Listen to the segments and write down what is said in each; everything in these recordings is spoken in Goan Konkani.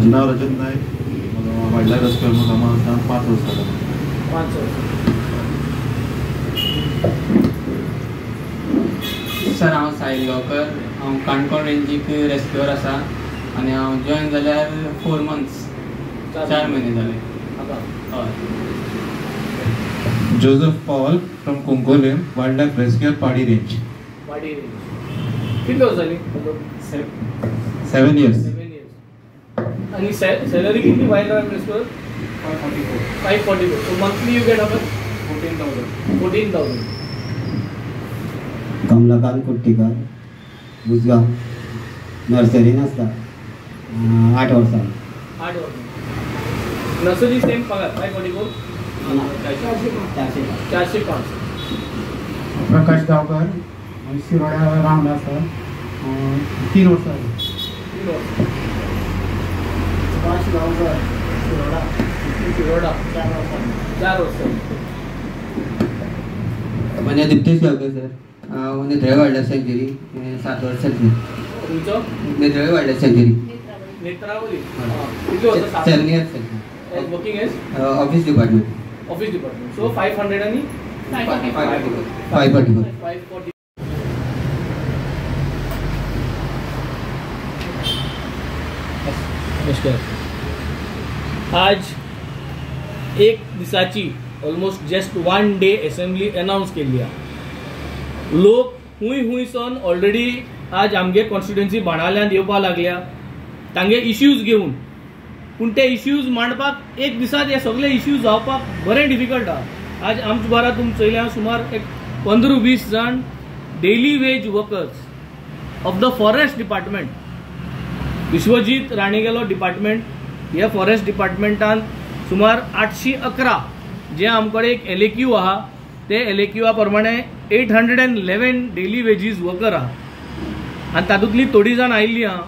नांव रजत नायक, वायल्ड लायफ रेस्क्यू कामां आसा 5 वर्सां जालीं. 5 वर्सां. सर, हांव साहिल गांवकर, हांव काणकोण रेंजीक रेस्क्युअर आसा आनी हांव जॉयन जाल्यार 4 मंथ्स, 4 म्हयने जाले. हय. Joseph Paul from Cuncolim, wild life rescuer, Padi range. Padi range. कितले वर्सां जाली? 7 years. 7 years. आनी सॅलरी कितली wild life rescuer? 544. 544. So monthly you get how much? 14,000. 14,000. Kamalakant Kuttikar, Usgao, नर्सरीन आसता 8 वर्सां. 8 वर्सां. नर्सरी सेम पगार 544? 405. 405. प्रकाश गांवकर, शिरोड्या रावंड आसा, 3 वर्सां. 3 वर्सां. सुभाष गांवकर, शिरोडा. शिरोडा. 4 वर्सां. 4 वर्सां. म्हजें दीप्तेश गांवकर सर, हांव नेत्रावळी वायल्ड लायफ सँच्युरी 7 वर्सां. तुमचो? Netravali wild life sanctuary. Netravali. कितले वर्सां? 7 years. Working as? Office department. Office department. So 500 आणि 544. 544. 540. नमस्कार. आज एक दिसाची almost just 1 day assembly announce केल्ली आहा. लोक हुंय हुंयसन ऑलरेडी आज आमगे कॉन्स्टिट्युएन्सी बाणावल्यांत येवपाक लागल्या तांगे इश्यूज घेवन, पूण ते इश्यूज मांडपाक एक दिसात हे सगळे इश्यूज जावपाक बरें डिफिकल्ट आहा. आज आमच्या बारा तुमी चोयल्या सुमार एक 15-20 जाण daily wage workers of the forest department, Vishwajit राणेगेलो department, हे फॉरेस्ट डिपार्टमेंटान सुमार 811 जे आमकडे एक LAQ आहा, ते LAQ प्रमाणे 811 डेली वेजीस वर्कर आहा आनी तातूंतली थोडी जाण आयिल्ली आहा.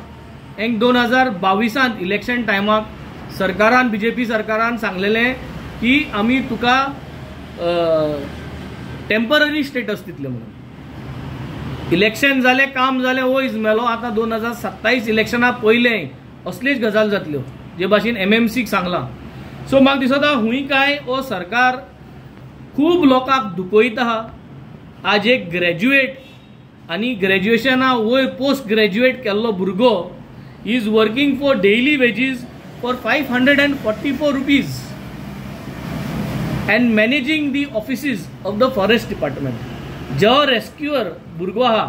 एक 2022 इलेक्शन टायमाक सरकारान, बीजेपी सरकारान सांगलेलें की आमी तुका टेम्पररी स्टेटस दितले म्हणून. इलेक्शन जालें, काम जालें, वयज मेलो. आतां 2027 इलेक्शना पयलें असलीच गजाल जातल्यो जे भाशेन MMCक सांगलां. सो म्हाका दिसता हुंय काय हो सरकार खूब लोकांक दुखयता. आज एक ग्रॅज्युएट आनी ग्रॅज्युएशना वयर पोस्ट ग्रॅज्युएट केल्लो भुरगो is working for daily wages for 544 rupees and managing the offices of the forest department. जो रेस्क्युअर भुरगो आहा,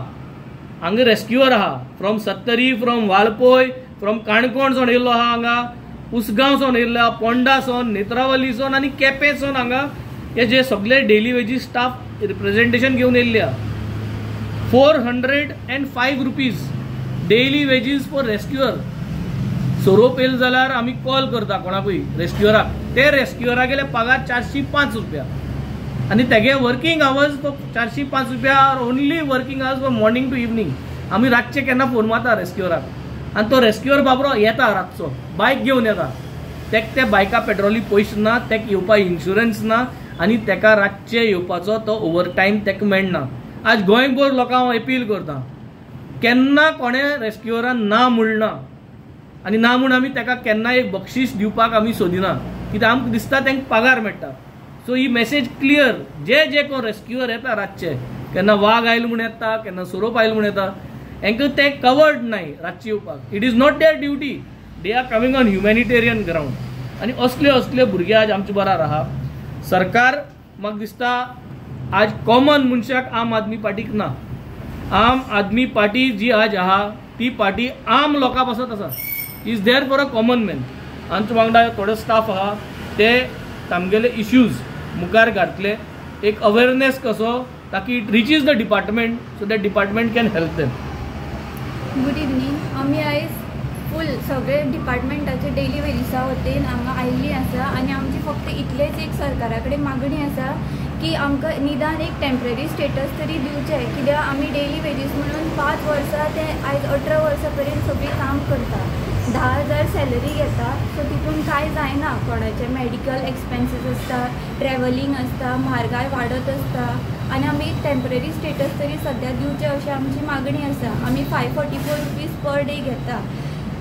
हांगा रेस्क्युअर आहा from Sattari, from Valpoi, from Canacona सावन येयल्लो आहा, हांगा उसगांव सावन येयल्लो आहा, पोंडा सावन, नेत्रावली सावन आनी केपें सावन हांगा हे जे सगळे डेली वेजीस स्टाफ रिप्रेझेंटेशन घेवन येयल्ले आहा. 405 rupees daily wages for rescuer. सोरोप येयलो जाल्यार आमी कॉल करता कोणाकूय रेस्क्युअराक, ते रेस्क्युअरागेले पगार 405 रुपया आनी तेगे वर्किंग आवर्स 405 रुपया, only working hours for morning to evening. आमी रातचे केन्ना फोन मारता रेस्क्युअराक आनी तो रेस्क्युअर बाबरो येता रातचो, बायक घेवन येता, तेक ते बायका पेट्रोली पयशे ना, तेक येवपा इन्शुरन्स ना आनी तेका रातचे येवपाचो तो ओवर टायम तेका मेळना. आज गोंयभर लोकांक हांव अपील करता, केन्ना कोणें रेस्क्युअरान ना म्हणना आनी ना म्हूण आमी तेका केन्ना एक बक्षीस दिवपाक आमी सोदिना, कित्याक आमकां दिसता तांकां पगार मेळटा. सो ही मॅसेज क्लियर, जे जे कोण रेस्क्युअर येता रातचे, केन्ना वाग आयलो म्हूण येता, केन्ना सोरोप आयलो म्हूण येता, हांकां ते कवर्ड नाय रातचे येवपाक. It is not their duty, they are coming on humanitarian ground. आनी असले असले भुरगे आज आमचे बरार आहा. सरकार म्हाका दिसता आज कॉमन मनशाक आम आदमी पार्टीक ना. आम आदमी पार्टी जी आज आहा ती पार्टी आम लोकां पासत आसा, is there for a common man. आमच्या वांगडा थोडो स्टाफ आहा ते तामगेले इश्यूज मुखार घातले, एक अवेरनेस कसो ताकी it reaches the department so that department can help them. Good evening. आमी आयज फूल सगळे डिपार्टमेंटाचे डेली वेजीसा वतीन हांगा आयिल्ली आसा आनी आमची फक्त इतलेच एक सरकारा कडेन मागणी आसा की आमकां निदान एक टेम्पररी स्टेटस तरी दिवचें, कित्याक आमी डेली वेजीस म्हणून 5 वर्सां ते आयज 18 वर्सां पर्यंत सगळीं काम करता, 10,000 सॅलरी घेता. सो तितून कांय जायना, कोणाचे मेडिकल एक्सपेन्सीस आसता, ट्रॅवलिंग आसता, म्हारगाय वाडत आसता आनी आमी एक टेम्पररी स्टेटस तरी सद्या दिवचें अशी आमची मागणी आसा. आमी 544 रुपीज पर डे घेता,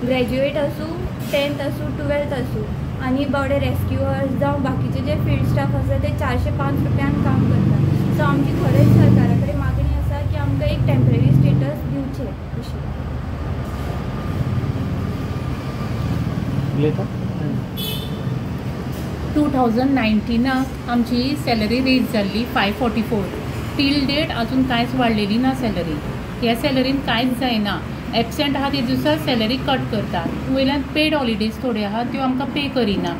ग्रॅज्युएट आसूं 10th आसूं 12th आसूं. आनी बावडे रेस्क्युअर्स जावं बाकीचे जे फिल्ड स्टाफ आसा ते 405 रुपयान काम करता. सो आमची खरेंच सरकारा कडेन मागणी आसा की आमकां एक टेम्पररी स्टेटस दिवचें अशें. उलयता. 2019 आमची सॅलरी रेज जाल्ली 544. टील डेट अजून कांयच वाडलेली ना सॅलरी. ह्या सॅलरीन कांयच जायना. एबसेंट आहा ते दिसा सॅलरी कट करतात. वयल्यान पेड हॉलिडेज थोड्यो आहा त्यो आमकां पे करिना.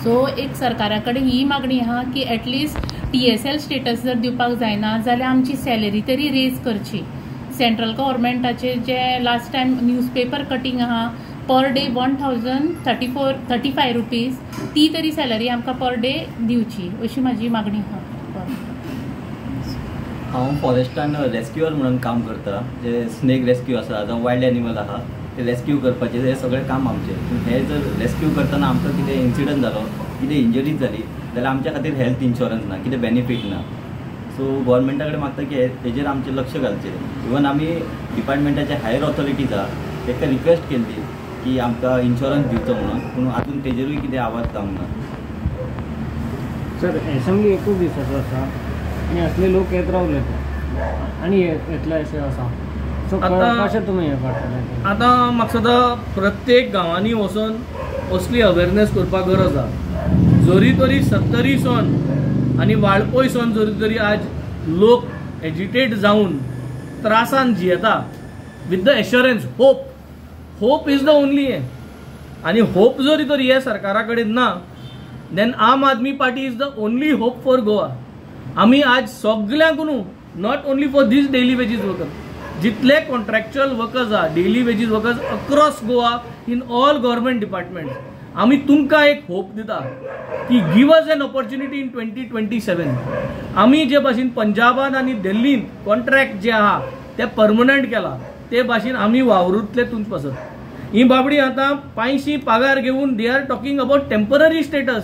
सो एक सरकारा कडेन ही मागणी आहा की एटलिस्ट TSL status जर दिवपाक जायना जाल्यार आमची सॅलरी तरी रेज करची. सेंट्रल गव्हर्मेंटाचे जे लास्ट टायम न्यूजपेपर कटींग आहा पर डे 1034-35 रुपीज ती तरी सॅलरी आमकां पर डे दिवची अशी म्हाजी मागणी आहा. हांव फॉरेस्टान रेस्क्युअर म्हणून काम करता. जे स्नेक रेस्क्यू आसा जावं वायल्ड एनिमल आहा ते रेस्क्यू करपाचें हें सगळें काम आमचें. पूण हें जर रेस्क्यू करतना आमकां कितें इन्सिडंट जालो, कितें इंजरीज जाली जाल्यार आमच्या खातीर हेल्थ इन्शुरन्स ना, कितें बेनिफीट ना. सो गोवोरमेंटा कडेन मागता की हेजेर आमचें लक्ष घालचें. इवन आमी डिपार्टमेंटाचे हायर ऑथॉरिटीज आहा तांकां रिक्वेस्ट केल्ली की आमकां इन्शुरन्स दिवचो म्हणून, पूण आजून तेजेरूय कितें आवाज जावंक ना. सर, एसेंब्ली एकूच दिसाचो आसा आनी असले लोक येत रावले आनी येतले अशें आसा. सो कशें तुमी हें करतले? आतां म्हाका दिसता प्रत्येक गांवांनी वचून असली अवेरनेस करपाक गरज आसा. जरी तरी 70 सन आनी वाळपय सन जरी तरी आज लोक एजिटेट जावन त्रासान जियेता with the assurance, hope, hope is the only हें. आनी होप जरी तरी हे सरकारा कडेन ना, then Aam Aadmi Party is the only hope for Goa. आमी आज सगल्यांक न्हू, not only for these daily wages workers, जितले कॉन्ट्रॅक्च्युअल वर्कर्स आहा, daily wages workers across Goa in all government departments, आमी तुमकां एक होप दिता की give us an opportunity in 2027. आमी जे भाशेन पंजाबान आनी दिल्लीन कॉन्ट्रॅक्ट जे आहा ते परमनंट केला ते भाशेन आमी वावरुतले तुमचे पासत. ही बाबडी आतां 500 पगार घेवन they are talking about temporary status.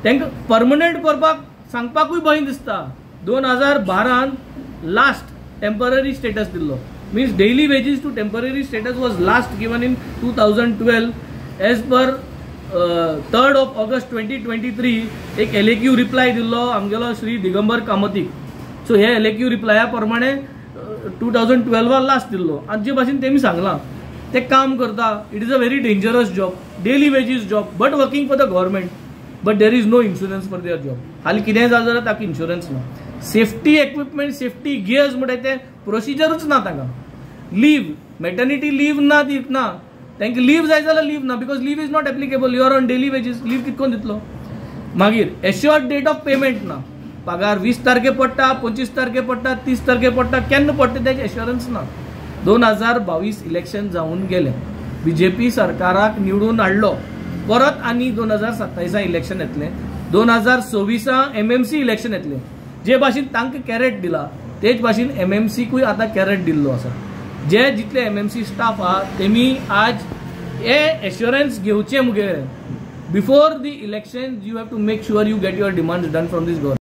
तांकां परमनंट करपाक सांगपाकूय भंय दिसता. 2012 लास्ट टेम्पररी स्टेटस दिल्लो, means daily wages to temporary status was last given in 2012 as per 3rd of August 2023 एक LAQ reply दिल्लो आमगेलो श्री दिगंबर कामतीक. सो हे LAQ रिप्लाया प्रमाणे 2012 लास्ट दिल्लो. आनी जे भाशेन तेमी सांगलां ते काम करता. It is a very dangerous job, daily wages job, but working for the government, but there is no insurance for their job. हालीं कितेंय जालें जाल्यार ताका इन्शुरन्स ना. सेफ्टी इक्विपमेंट, सेफ्टी गियर्स म्हणटा ते प्रोसिजरूच ना तांकां. लीव, मॅटर्निटी लीव ना, ती ना तांकां लीव जाय जाल्यार लीव ना, because leave is not applicable, you are on daily wages, leave कितकोन दितलो. मागीर एश्योर्ड डेट ऑफ पेमेंट ना. पगार 20 तारखे पडटा, 25 तारखे पडटा, 30 तारखे पडटा, केन्ना पडटा तेजें एश्योरन्स ना. 2022 इलेक्शन जावन गेलें, बीजेपी सरकाराक निवडून हाडलो, परत आनी 2027 इलेक्शन येतलें, 2026 MMC election येतलें. जे भाशेन तांकां कॅरेट दिला तेच भाशेन MMCकूय आतां कॅरेट दिल्लो आसा. जे जितले MMC staff आहा तेमी आज हे एश्योरन्स घेवचें मुगेलें. Before the election you have to make sure you get your demands done from this government.